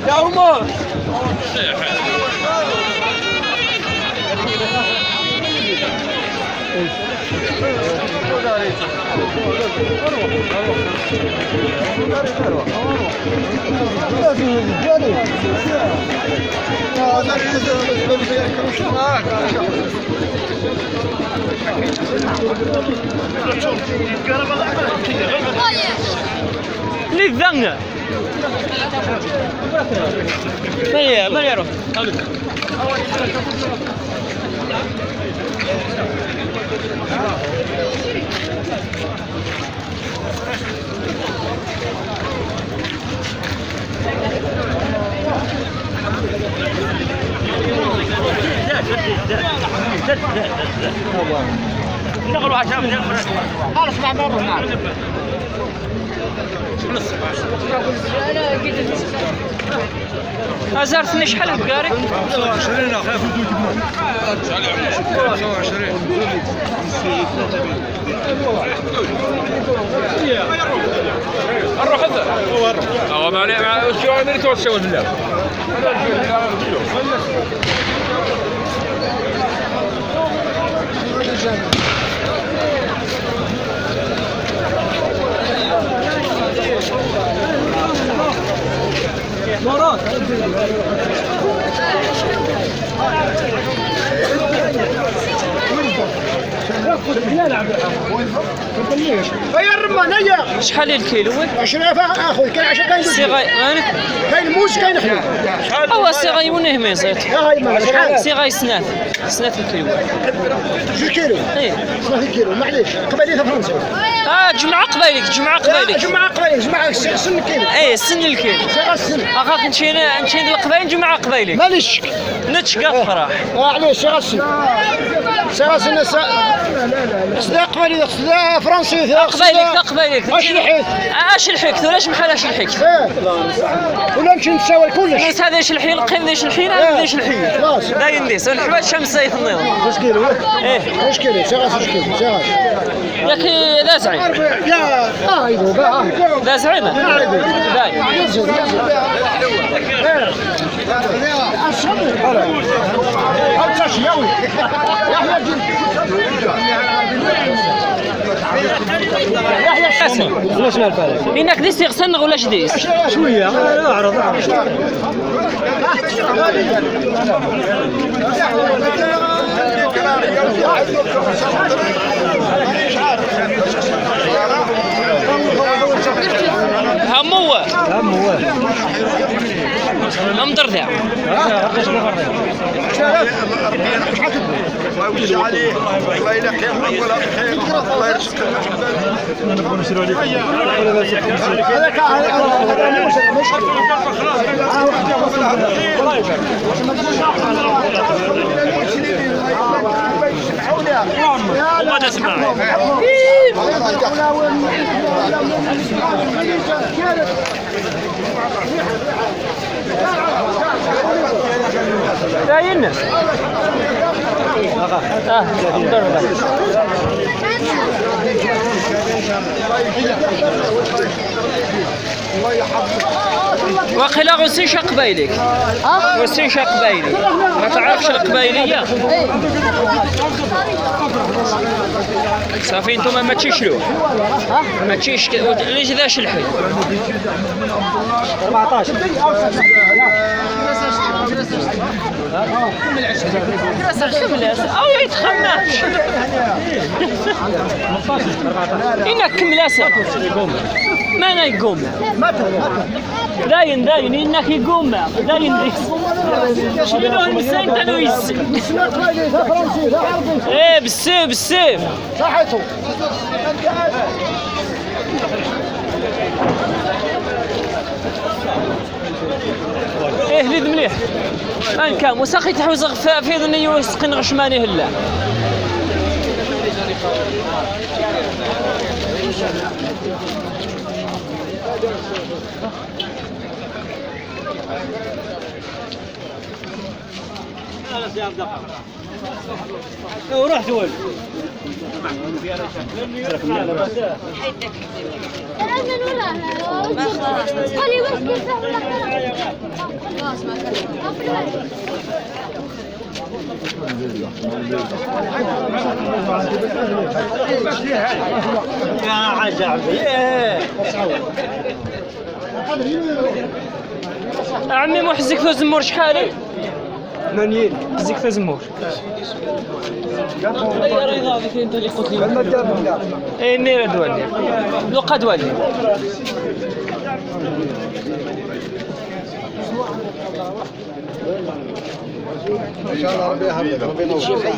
يا عمر للذنب ما يعرف أزارتني شحال بقاري؟ 25 25. نروح هذا هو ما عليه مع شو عملت توسع بالله. هيا الرمان هيا شحال الكيلو؟ 20 اخوي كاين 10 كاين سي جوج غاي مالك؟ كاين موز كاين حلو. هو سي غاي ونه ما يزيد. يا هاي ما شحال؟ سي غاي سنات سنات الكيلو. 2 كيلو. ايه 2 كيلو معليش قبالي فرنسا. جمعة قبايلك جمعة قبايلك. جمعة قبايلك جمعة سن كيلو. ايه سن الكيلو. سي السن. اخاك نمشي نمشي للقبايل جمعة قبايلك. ماليش نتشقى فرح. معليش سي السن. سي السن سدا قبايلي سدا فرنسي. قبايلك قبايلك. اش الحيت؟ اش الحيك ولاش بحال اش الحيك؟ ايه ولا نمشي نتساوى كلش. الناس هذا اش الحين القيم اش الحين هذا اش الحين. خلاص. داين ديس الحبال شمس زيت النظام. جوج كيلو. ايه جوج كيلو سي غاس جوج كيلو سي غاس. ياك لا زعيم. لا ايوا كاع. لا زعيم. لا يزيد يزيد. إنك ديس يغسل ولا ديس؟ شوية اعرض اعرض. همو همو مدردع. الله يوسع عليه الله يلاقيه ولا بخير الله يرزقه. وما تسمع. الناس. الحمد لله. وقيلا غسين قبايلك، غسين قبايلي، ما تعرفش القبايلية؟ صافي انتم ما تشيشلو، ما تشيش ليش ذا شلحي؟ 14. او يتخماش انك كملاسة ما انا يقوم داين داين انك يقوم داين ديس شنو المسان تانو يس. لا قبايلي لا فرنسي لا عربي. ايه بالسيف بالسيف. صحته. ايه ليد مليح ان كان وساخي تحوز في ذني وسقين غشماني هلا. ورحت ولد. قالي واش كيف ولا خلاص. يا عجب. عمي محزك في زمور شحالي؟ 80. حزك في زمور. يا رضا هذيك انت اللي قلت لي. ايه نيرة دوالي لقا دوالي. ان شاء الله ربي يحفظك، ربي ينورك.